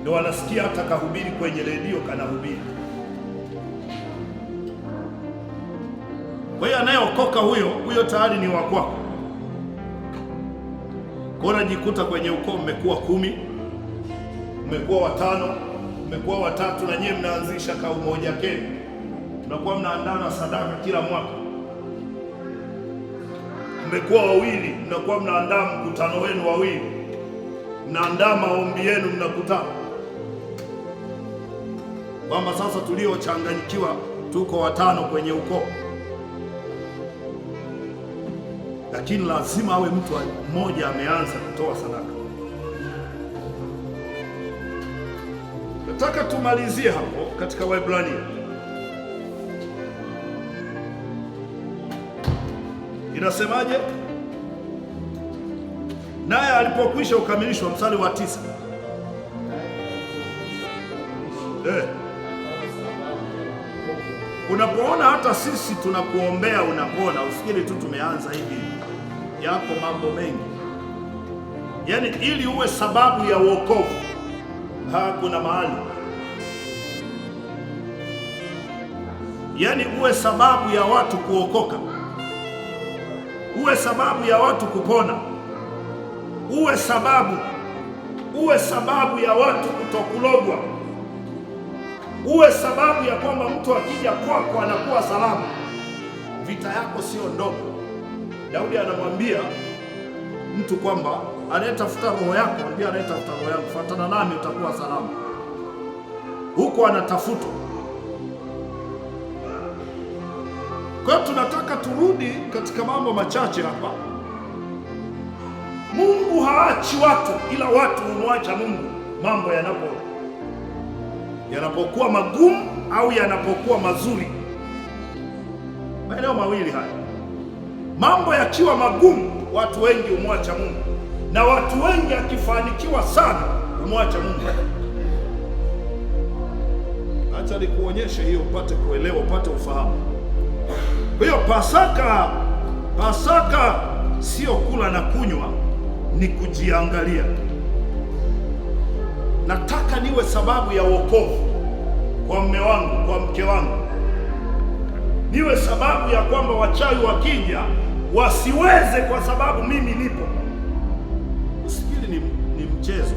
Ndio wanasikia hata kahubiri kwenye redio, kanahubiri. Kwa hiyo anayeokoka huyo huyo tayari ni wa kwako. Kwa unajikuta kwenye ukoo mmekuwa 10, mmekuwa 5, mmekuwa 3, na nyie mnaanzisha kaumoja kenu, mnakuwa mnaandaa sadaka kila mwaka. Mmekuwa 2, mnakuwa mnaandaa mkutano wenu 2, mnaandaa maombi yenu, mnakutana kwamba sasa tuliochanganyikiwa tuko 5 kwenye ukoo. Lakini lazima awe mtu mmoja ameanza kutoa sadaka. Nataka tumalizie hapo katika Waebrania. Inasemaje? Naye alipokwisha ukamilishwa, mstari wa 9. Unapoona hata sisi tunakuombea unapona, usikiri tu tumeanza hivi. Yako mambo mengi. Yaani ili uwe sababu ya wokovu, hakuna mahali. Yaani uwe sababu ya watu kuokoka, uwe sababu ya watu kupona, uwe sababu ya watu kutokulogwa, uwe sababu ya kwamba mtu akija kwako anakuwa salama. Vita yako sio ndogo. Daudi anamwambia mtu kwamba anayetafuta roho yako ndiye anayetafuta roho yangu, fuatana nami utakuwa salama. Huko anatafutwa. Kwa hiyo tunataka turudi katika mambo machache hapa. Mungu haachi watu, ila watu humwacha Mungu mambo yanapokuwa magumu au yanapokuwa mazuri. Maeneo mawili haya. Mambo yakiwa magumu, watu wengi humwacha Mungu, na watu wengi akifanikiwa sana humwacha Mungu. Acha nikuonyeshe hiyo upate kuelewa, upate ufahamu. Kwa hiyo Pasaka sio kula na kunywa, ni kujiangalia. Nataka niwe sababu ya wokovu kwa mume wangu, kwa mke wangu. Niwe sababu ya kwamba wachawi wakija wasiweze, kwa sababu mimi nipo. Usikili ni mchezo.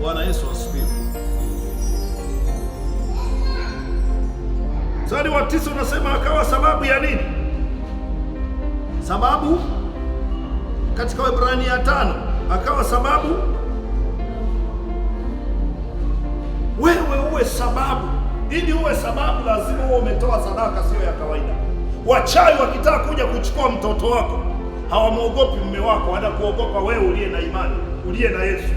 Bwana Yesu asifiwe. Mstari wa 9 unasema akawa sababu ya nini? Sababu katika Waebrania 5, akawa sababu wewe uwe sababu. Ili uwe sababu lazima uwe umetoa sadaka sio ya kawaida. Wachawi wakitaka kuja kuchukua mtoto wako hawamuogopi mume wako, wanakuogopa wewe uliye na imani, uliye na Yesu.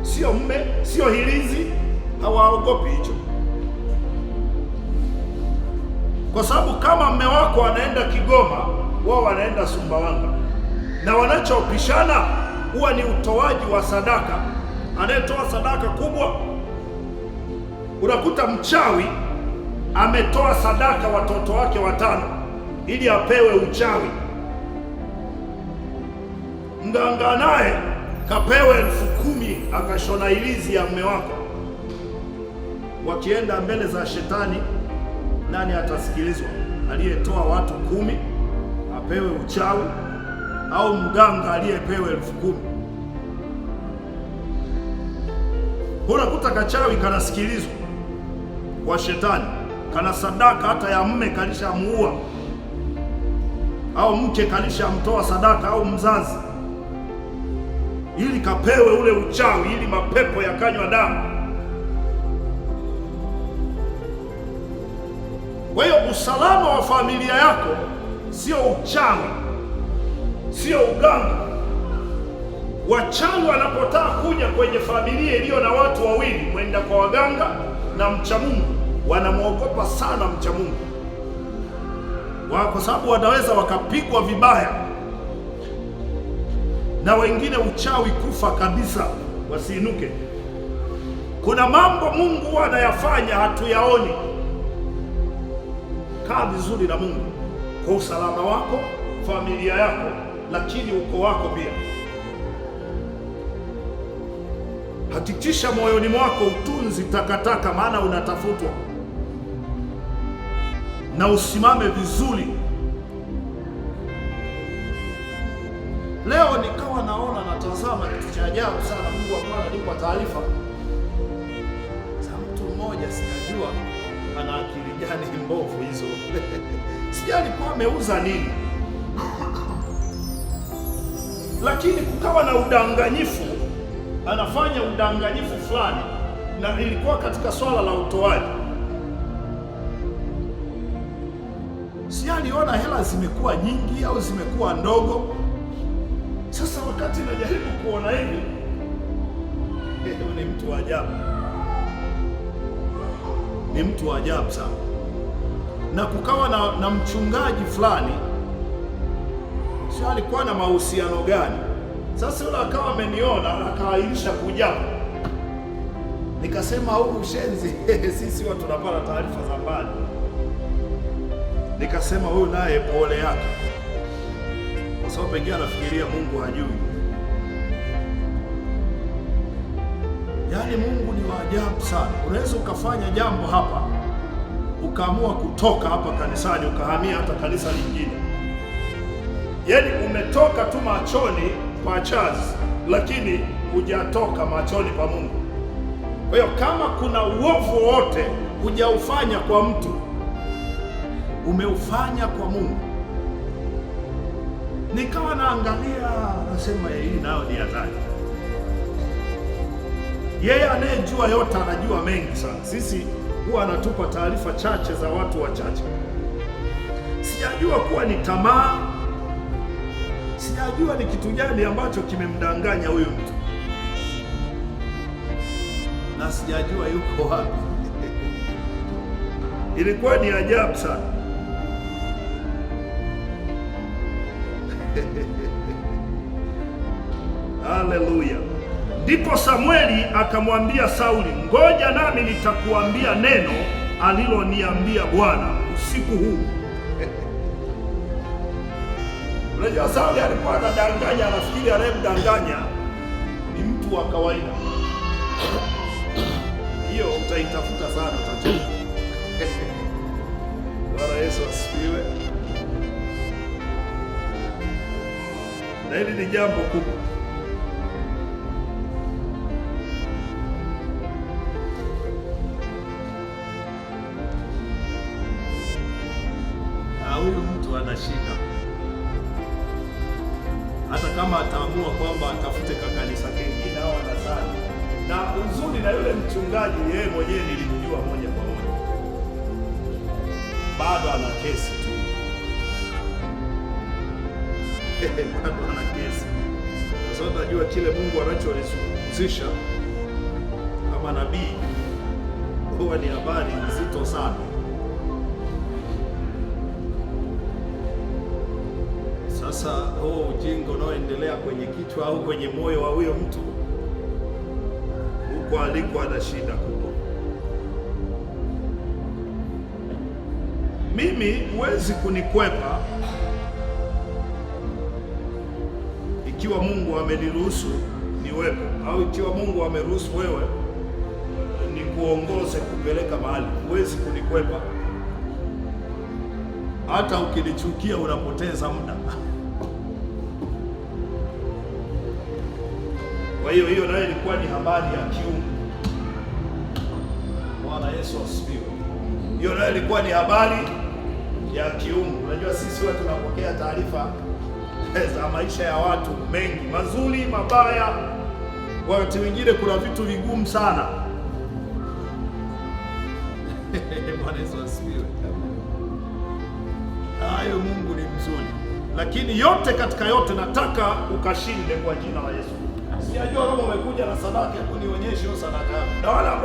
Sio mume, sio hilizi, hawaogopi hicho. Kwa sababu kama mume wako anaenda Kigoma, wao wanaenda Sumbawanga. Na wanachopishana huwa ni utoaji wa sadaka. Anayetoa sadaka kubwa, unakuta mchawi ametoa sadaka watoto wake 5 ili apewe uchawi. Mganga naye kapewe 10,000 akashona ilizi ya mume wako. Wakienda mbele za shetani, nani atasikilizwa? Aliyetoa watu 10 apewe uchawi au mganga aliyepewa 10,000? Unakuta kachawi kanasikilizwa kwa shetani, kana sadaka hata ya mume kalishamuua, au mke kalishamtoa sadaka, au mzazi, ili kapewe ule uchawi, ili mapepo yakanywa damu. Kwa hiyo usalama wa familia yako sio uchawi, sio uganga. Wachawi wanapotaka kuja kwenye familia iliyo na watu wawili, kwenda kwa waganga na mcha Mungu, wanamuogopa sana mcha Mungu, kwa sababu wanaweza wakapigwa vibaya, na wengine uchawi kufa kabisa, wasiinuke. Kuna mambo Mungu huwa anayafanya hatuyaoni. Kaa vizuri na Mungu kwa usalama wako, familia yako lakini ukoo wako pia. Hakikisha moyoni mwako utunzi takataka, maana unatafutwa, na usimame vizuri. Leo nikawa naona natazama kitu cha ajabu sana. Mungu akawa ananipa taarifa za mtu mmoja, sijajua ana akili gani mbovu hizo sijui alikuwa ameuza nini, lakini kukawa na udanganyifu, anafanya udanganyifu fulani, na ilikuwa katika swala la utoaji. Si aliona hela zimekuwa nyingi au zimekuwa ndogo. Sasa wakati najaribu kuona hivi, ni mtu wa ajabu, ni mtu wa ajabu sana. Na kukawa na mchungaji fulani, sio alikuwa na mahusiano gani? Sasa yule akawa ameniona akaahirisha kuja, nikasema huu ushenzi sisi huwa tunapata taarifa za mbali. Nikasema huyu naye pole yake, kwa sababu pengine anafikiria Mungu hajui. Yaani Mungu ni wa ajabu sana. Unaweza ukafanya jambo hapa ukaamua kutoka hapa kanisani ukahamia hata kanisa lingine, yaani umetoka tu machoni pa Charles, lakini hujatoka machoni pa Mungu. Kwa hiyo kama kuna uovu wowote hujaufanya kwa mtu, umeufanya kwa Mungu. Nikawa naangalia nasema, hii nayo ni hatari. Yeye anayejua yote anajua mengi sana. Sisi huwa anatupa taarifa chache za watu wachache. Sijajua kuwa ni tamaa, sijajua ni kitu gani ambacho kimemdanganya huyu mtu, na sijajua yuko wapi. Ilikuwa ni ajabu sana. Haleluya. Ndipo Samweli akamwambia Sauli, ngoja nami nitakuambia neno aliloniambia Bwana usiku huu. Unajua Sauli alikuwa anadanganya, anafikiri anayemdanganya ni mtu wa kawaida. Hiyo utaitafuta sana, utachoka. Bwana Yesu asifiwe. Na hili ni jambo kubwa. Huyu mtu ana shida, hata kama ataamua kwamba atafute kakanisa kengine au anasali. Na uzuri na yule mchungaji yeye mwenyewe nilimjua moja kwa moja, bado ana kesi tu bado ana kesi, kwa sababu najua kile Mungu anacholizungumzisha kama nabii huwa ni habari nzito sana. Sasa huo ujinga unaoendelea kwenye kichwa au kwenye moyo wa huyo mtu, huko aliko ana shida kubwa. Mimi huwezi kunikwepa ikiwa Mungu ameniruhusu niwepo, au ikiwa Mungu ameruhusu wewe nikuongoze kupeleka mahali, huwezi kunikwepa. Hata ukinichukia unapoteza muda. Kwa hiyo hiyo nayo ilikuwa ni habari ya kiungu. Bwana Yesu asifiwe. Hiyo nayo ilikuwa ni habari ya kiungu. Unajua sisi huwa tunapokea taarifa za maisha ya watu mengi, mazuri, mabaya. Wakati mwingine kuna vitu vigumu sana. Bwana Yesu asifiwe. Hayo, Mungu ni mzuri, lakini yote katika yote nataka ukashinde kwa jina la Yesu. Sijajua kama umekuja na sadaka, hebu nionyeshe hiyo sadaka yako. Na wale ambao